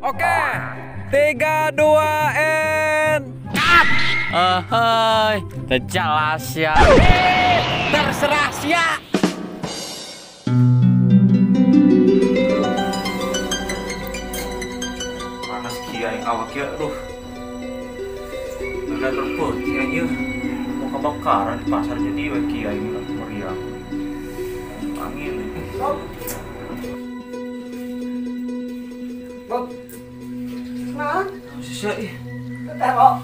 Oke, 3, 2, N. Cut. Hei, jelas ya. Terserah sia. Panas kiai awak ya, aduh. Bener berputih aja. Mau kebakaran di pasar jadi we kiai meriang. Angin. Bob. Nah, sisa ih. Teteh, hah?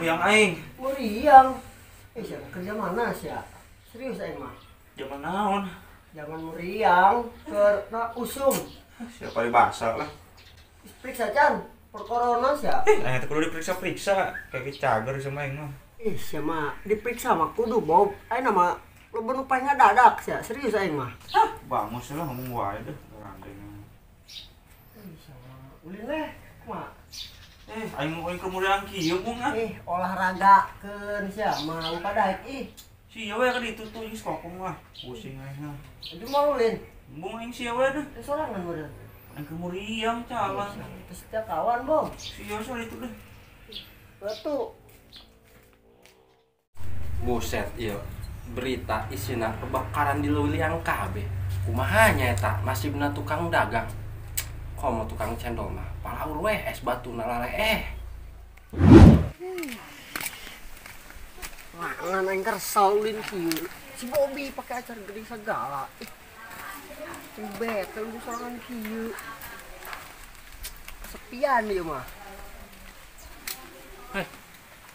Meriang aing. Meriang. Eh, siapa kerja mana sih ya? Serius aing mah. Zaman naon? Zaman meriang ke na usum. Siapa dibasa lah. Periksa can, per corona sih ya. Aing teh kudu diperiksa-periksa, kayak cager sama aing mah. Ih, siapa diperiksa mah kudu Bob. Aing nama lo nu paling ngadadak sih ya. Serius aing mah. Hah, bangus lah ngomong wae deh. Ulin leh, kumaha? Aing mau ke muriang kieu mung ah. Olahraga keun sia mah lupa daek ih. Sia we ka ditu tuh geus kokong lah. Pusing aing mah. Itu mau ulin. Embung aing sia we deh. Sorangan meureun. Aing ke muriang calan. Terus setiap kawan, Bom. Sia soal itu deh. Batu. Buset ieu. Berita isina kebakaran di Leuwiliang kabeh. Kumaha nya eta nasibna tukang dagang. Komo tukang cendol mah palaur weh es batu nalale Langan aing kesel ulin kieu. Si Bobby pakai acara gede segala. Bete lu sorangan kieu. Kesepian ieu mah.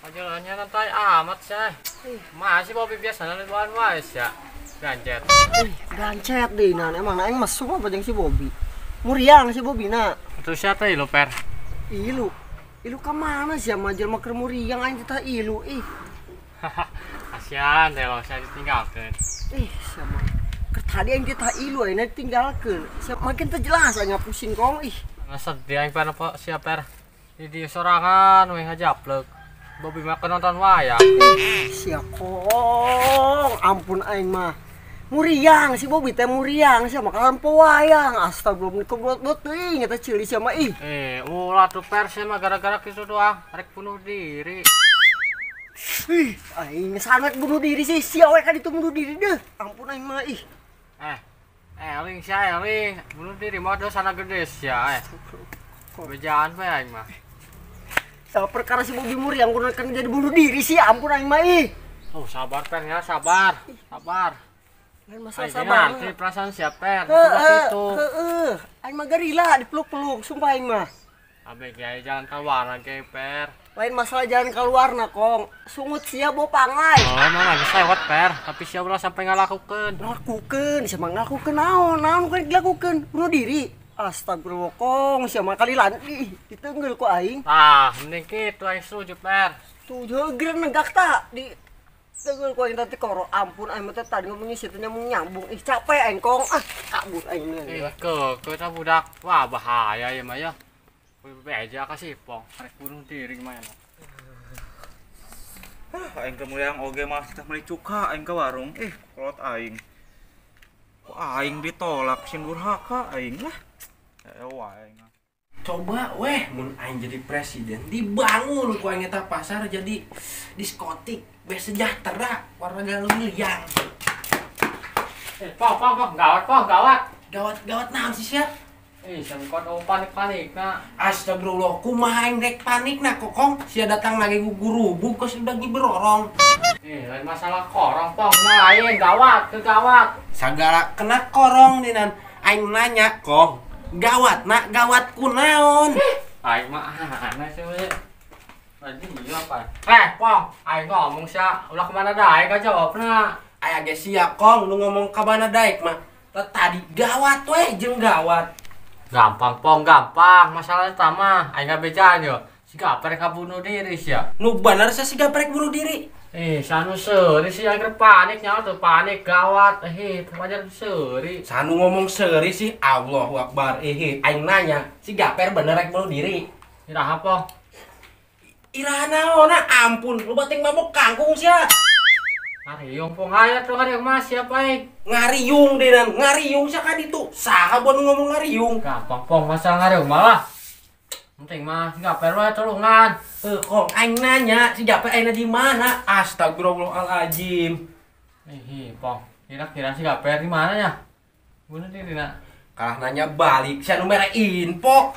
Ajalannya nanti amat sih. Masih Bobby biasa luan wae ya. Gancet. Gancet deh nan emang aing mesum apa jeung si Bobby. Muriang si Bobby na. Terus siapa ilu per? Ilu, ilu kemana sih sama jelma keur muriang aing teh ilu ih. Kasihan deh lo, saya ditinggalkan. Ih, sama. Keur tadi aing teh ilu aing ditinggalkeun. Makin teu jelas aing pusing kong ih. Sedih aing per apa sia per. Di sorangan we ngajaplek. Bobby mah nonton wayang. Sia kong, ampun aing mah. Muriang si Bobby teh muriang sia mah kalampo wayang. Astagfirullah keblot-blot teuing eta ceuli sia mah ih. Ulah tuh per sia mah gara-gara kitu doang rek bunuh diri. Ih, aing sangat bunuh diri sih sia we ka ditu bunuh diri deh. Ampun aing mah ih. Eling sia eling bunuh diri mah dosana gede sia. Bejaan we aing mah. Sama perkara si Bobby muriang kudu kan jadi bunuh diri sih ampun aing mah ih. Oh, sabar per ya, sabar. Sabar. Lain masalah sabar. Nanti perasaan siapa? Heeh. Aing mah gerila dipeluk-peluk, sumpah aing mah. Abe kiai jalan keluar lagi per. Lain masalah jalan keluar na kong. Sungut sia bo panglai. Oh, mana bisa sewot per, tapi sia ulah sampai ngalakukeun. Ngalakukeun, sia mah ngalakukeun naon? Naon kan dilakukeun? Bunuh diri. Astagfirullah kong, sia mah kali lan ih ditenggel ku aing. Tah, mending kitu aing setuju per. Setuju geura nenggak ta di tenggel ku aing tadi koro ampun aing mah tadi ngomongnya situ nyambung nyambung ih capek aing kong ah kabur aing nih. Ke kita budak wah bahaya ya mah ya. Beja kasih pong rek bunuh diri gimana. Aing ke muriang oge mah kita meuli cuka aing ke warung kolot aing. Ku aing ditolak sing durhaka aing lah. Wae aing. Coba weh mun aing jadi presiden dibangun ku aing eta pasar jadi diskotik beh sejahtera warga Leuwiliang. Pong pong pong gawat pong gawat. Gawat-gawat naon sih sia? Sangkot oh panik-panik na. Astagfirullah, kumaha aing rek panik na kokong? Sia datang lagi gurubug kos udah berorong. Lain masalah korong pong, lain gawat, ke gawat. Sagala kena korong dinan. Aing nanya kong, gawat nak gawat kunaon? Aing mah aneh sih we. Lagi iya apa? Pong, aing ngomong sia, ulah kemana daek ka jawabna. Aya ge sia kong, lu ngomong ka mana daek mah. Tadi gawat weh jeung gawat. Gampang pong, gampang. Masalahnya tama, aing ngabejaan yo. Si gaprek bunuh diri sia. Nu bener sia si gaprek bunuh diri. Sanu seuri sih aing panik nyawa tuh panik gawat. Wajar seuri. Sanu ngomong seuri sih Allahu Akbar. Aing nanya, si gaper bener rek bunuh diri. Iraha pong? Iraha naonna ampun, lu bating mabok kangkung sia. Ngariung pong hayat tuh ngariung mah siapa aing? Ngariung denan, ngariung sia ka ditu. Saha bon ngomong ngariung? Gampang pong masalah ngariung malah. Penting mah si Gaper wae tulungan. Heuh kong aing nanya si Gaper ayeuna di mana? Astagfirullahalazim. Ih, pong, kira-kira si Gaper di mana ya? Bunuh diri na. Kalah nanya balik sia nu mere info.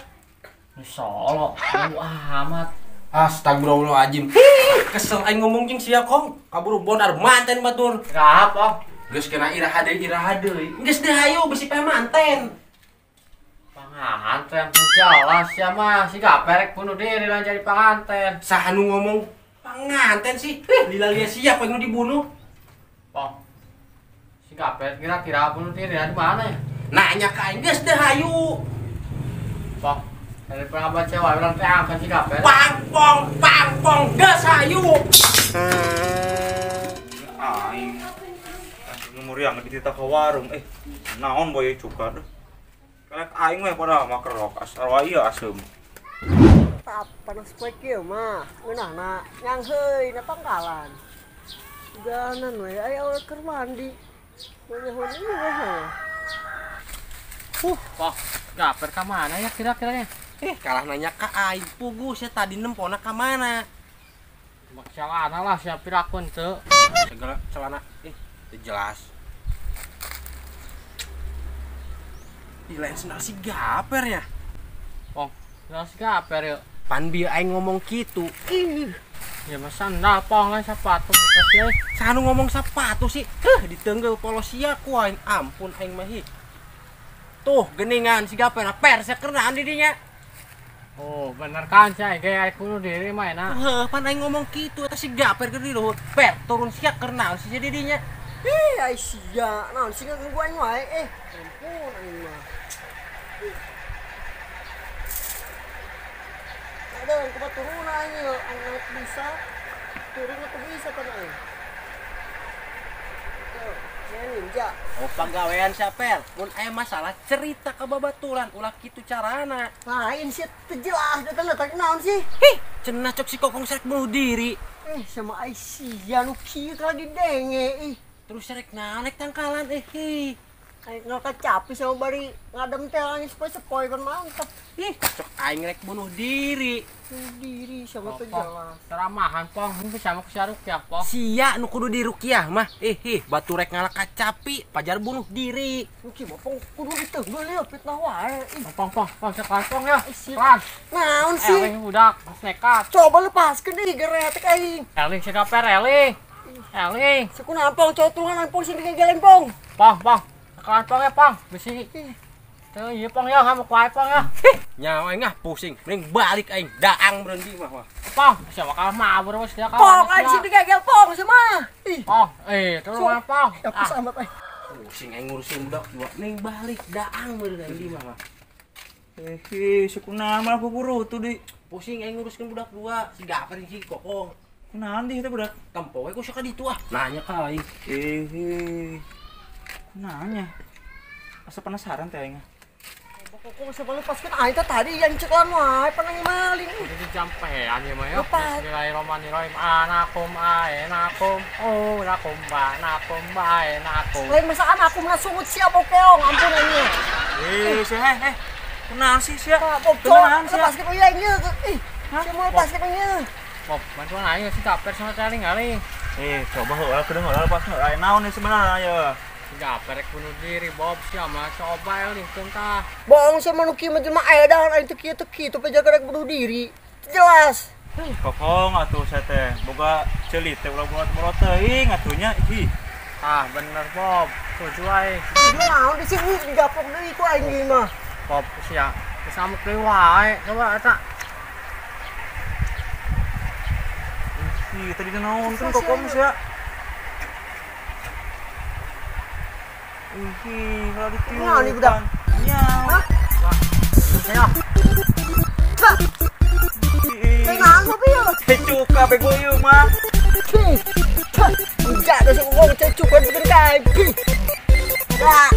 Ini solo, amat. Astagfirullahaladzim. Kesel aing ngomong jeung sia kong. Kaburu bonar manten batur. Iraha pong. Geus kena iraha deui. Geus deui hayu bisi pae manten. Panganten jelas sia mah si Gaper bunuh diri lah jadi panganten. Saha nu ngomong panganten sih? Lila lia sia poe nu dibunuh. Pong. Si Gaper kira-kira bunuh diri di mana ya? Nanya ka aing geus deui hayu. Pong. Dari pengabad cewek orang teh angkat si Gaper. Pang pong pang pong geus hayu. Aing. Nomor yang dititah ke warung naon boy cuka deh. Karek aing we pada mah kerok asal wae ieu asem. Tap panas poe kieu mah ngeunahna nyangheui na pangkalan. Uganan we aya awewe keur mandi. Nyaho ieu mah. Wah, Gaper ka mana ya kira-kiranya? Kalah nanya ka aing puguh sia tadi nempona ka mana? Bak celana lah sia pirakun teu. Segala celana teu jelas. Ih lain sendal si Gaper ya. Pong, sendal si Gaper yuk. Pan bieu aing ngomong kitu. Ih, ya mah sandal pong lain sepatu bekas ya. Saha nu ngomong sepatu sih? Heuh, ditenggel polos sia ku aing. Ampun aing mah hi. Tuh geningan si Gaper per sia kerenaan di dinya. Oh, bener kan sia ge arek bunuh diri mah enak. Heuh, pan aing ngomong kitu eta si Gaper keur di luhur. Per turun sia kerenaan si di dinya. Ih, ai sia, naon sih ngaganggu aing wae ampun aing mah. Ada yang kuat turun aing ieu, aing bisa. Turun atau bisa kan aing. Tuh, ninja. Oh, pagawean sia per. Mun aya masalah cerita ka babaturan ulah kitu carana. Lain sih teu jelas datang datang naon sih? Hih, cenah cok si kokong serek bunuh diri. Sama ai sia nu kieu kalau didenge ih. Terus serek naon rek tangkalan hi. Aing ngangkat capi sama bari ngadem teh aing sepoi-sepoi kan mantep. Ih, cok aing rek bunuh diri. Bunuh diri sama teu jelas. Ceramahan pong, bisa mah ku sia rukyah pong. Sia nu kudu dirukyah mah. Batu rek ngalak kacapi, pajar bunuh diri. Nu kieu mah pong kudu diteunggeul ieu fitnah wae. Ih, pong pong pong sekarang pong ya. Pelan. Naon sih? Eling budak, geus nekat. Coba lepaskeun deui geretek aing. Eling si Gaper eling. Eling. Sakunaon pong cowok tulungan pong sing digegelen pong. Pong pong. Kelan pong ya pong, bisi. Teu ieu pong ya, ngamuk wae pong ya. Nyawa aing ah pusing, mending balik aing daang berhenti mah wah. Pong, sia bakal mabur wis dia kawan. Pong aing sing digegel pong sia mah. Ih. Pong, tulungan pong. Ya pus amat aing. Pusing aing ngurusin budak dua, mending balik daang berhenti mah wah. Sakunaon malah guru tuh di. Pusing aing nguruskeun budak dua, si Gaper si kokong. Kunaon di teh budak? Tempo we ku sia ka ditu ah. Nanya ka aing. Nanya. Asa penasaran teh aing. Kokong siapa lepaskeun aing teh tadi yang ceklan wae panang maling. Jadi jampean ieu mah ya. Bismillahirrahmanirrahim. Anakum aenakum oh lakum banakum baenakum. Lain masa anakum na sungut sia bokeong ampun aing. Sia Kunaon sih sia? Kunaon sia? Lepaskeun euy aing ieu. Ih, sia mau lepaskeun ieu. Pop, bantuan aing si Gaper sama caling aling. Coba heula kudu heula lepas heula. Naon ieu sebenarnya ya? Gaper rek bunuh diri Bob sia mah coba eling tah. Bohong sia mah nu kieu mah jelema edan aing teu kieu teu kitu pajaga rek bunuh diri. Jelas. Kokong atuh saya teh boga ceuli teh ulah bolot-bolot teuing atuh nya ih. Ah bener Bob, setuju aing. Setuju naon di sini digaplok deui ku aing ieu mah. Bob sia geus amuk deui wae coba eta. Ih, tadi naon kan kokong sia. Ih, kalau ditiup. Nah, ini budak. Nya. Hah? Saya. Hah? Teh naon tapi ya? Teh cuka bego ieu mah. Enggak, ada sing ngomong teh cuka bikin kain. Enggak.